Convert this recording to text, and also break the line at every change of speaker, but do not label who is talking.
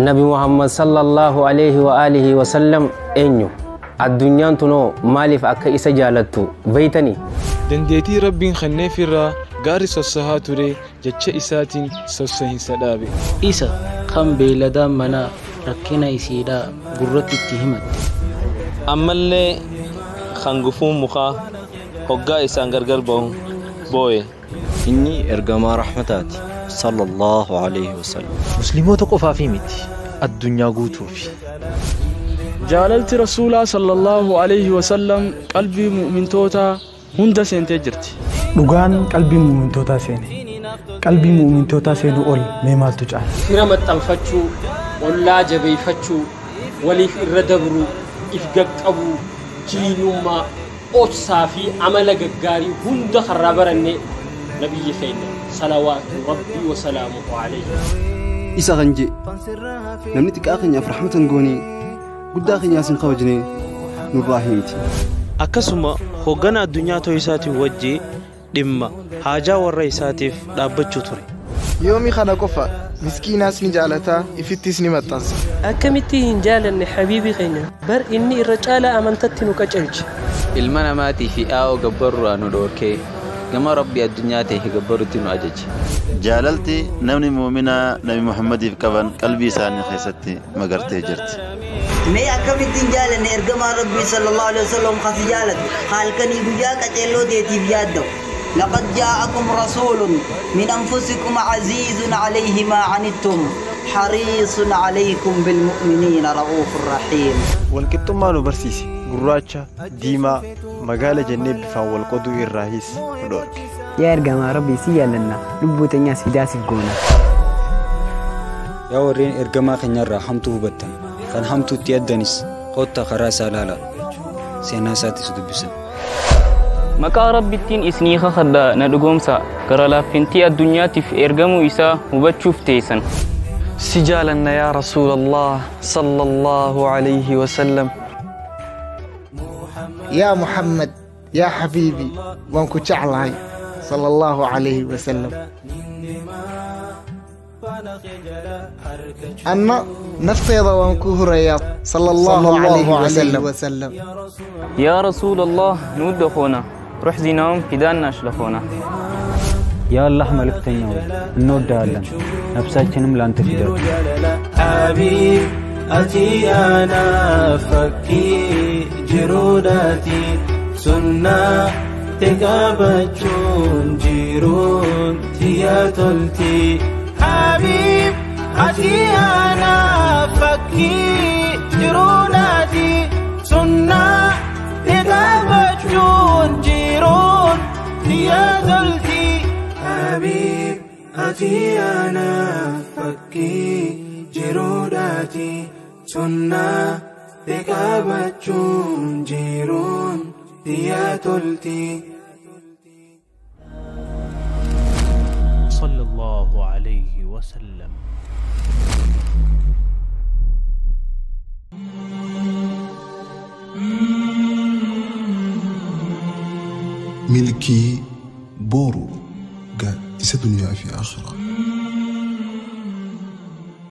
Nabi Muhammad sallallahu alaihi wa alihi wa sallam eenyu? Addunyaan tunoo maaliif akka isa jaalattu beeytanii?
Dandeettii Rabbiin kenneefirraa gaarri sossohaa ture jecha isaatiin sossohinsa dhaabe.
Isa kan beeyladaan manaa rakkina isiidhaa gurratti itti himatte.
Ammallee kan gufuun mukaa hoggaa isaan gargar bahu booye.
Inni ergamaa rahmataati sallallahu alaihi wasallam.
Musliimoota qofaafii miti, addunyaa guutuufi.
Jaalalti Rasuulaa sallallahu alaihi wasallam qalbii mu'mintootaa hunda seentee jirti.
Dhugaan qalbii mu'mintootaa seene. Qalbii mu'mintootaa seenuu ol mee maaltu caala?
Fira maxxanfachuu, ollaa jabeeffachuu, waliif irra dabruu, if gaqqabuu, jiinummaa, obsaa fi amala gaggaarii hunda karraa baranne nabiyyi keenya salawaatu rabbii wa salaamuhu alayhi.
Isa kan jee namni xiqqaa keenyaaf rahmatan goonee guddaa keenyaas hin kabajnee nurraa himti.
Akkasuma hoggana addunyaa ta'uu isaatiin wajji dhimma haajaa warra isaatiif dhaabbachuu ture.
Yoomi kana qofa miskiinaas ni jaalataa ifittis ni maxxansa.
Akkamitti hin jaalanne habiibi keenya bar inni irra caalaa amantatti nu qacelche.
Ilma namaatii fi aa'oo gabbarruudhaan nu dhoorkee gama Rabbi addunyaa ta'e gabbarutti nu ajaje.
Jaalalti namni muuminaa Nabi Muhammadiif qaban qalbii isaanii keessatti magartee jirti.
Mee akkamitti hin jaalanne ergamaa Rabbii sallallahu alaihi wasallam kasi jaalatu halkanii guyyaa qaceelloo teetiif yaadda'u. لقد جاءكم رسول من أنفسكم عزيز عليه ما عنتم حريص عليكم بالمؤمنين رؤوف رحيم.
Walqixxummaa nu barsiise gurraacha, diimaa, magaala jennee bifaan wal qoduu irraahis nu dhoorke.
Yaa ergamaa Rabbii si jaallanna, lubbuu teenyaas fidaasiif goona.
Yaa warreen ergamaa keenyarraa hamtuu hubattan, kan hamtuutti addanis kottaa karaa isaa ilaalaa, seenaa isaattis dubbisan.
Maqaa Rabbittiin isinii kakadhaa na dhugoomsa gara laaffintii addunyaatiif ergamuu isaa hubachuuf teessan.
Si jaalanna yaa Rasuulallah sallallahu alayhi wasallam.
Yaa Muhammad, yaa Habiibi, waan ku jeclahay sallallahu alayhi wasallam. Anna nafteeda waan ku hurayaa sallallahu alayhi wasallam.
Yaa Rasuulallah nu dakhona روح زينهم فدانا اشلخونا.
يا الله መልእክተኛ ሆይ እንወድሃለን፣ ነፍሳችንም ላንተ ፊዳ።
حبيب أتي أنا فكي جروداتي سنة تقابتشون جيرون تياتلتي. حبيب أتي أنا فكي جروداتي سنة تقابتشون جيرون تياتلتي. حبيب أتي أنا فكي جروداتي سنة تقابتشون جيرون تياتلتي.
صلى الله عليه وسلم.
Milkii boru gaaddisa duniyaa fi akhiraa.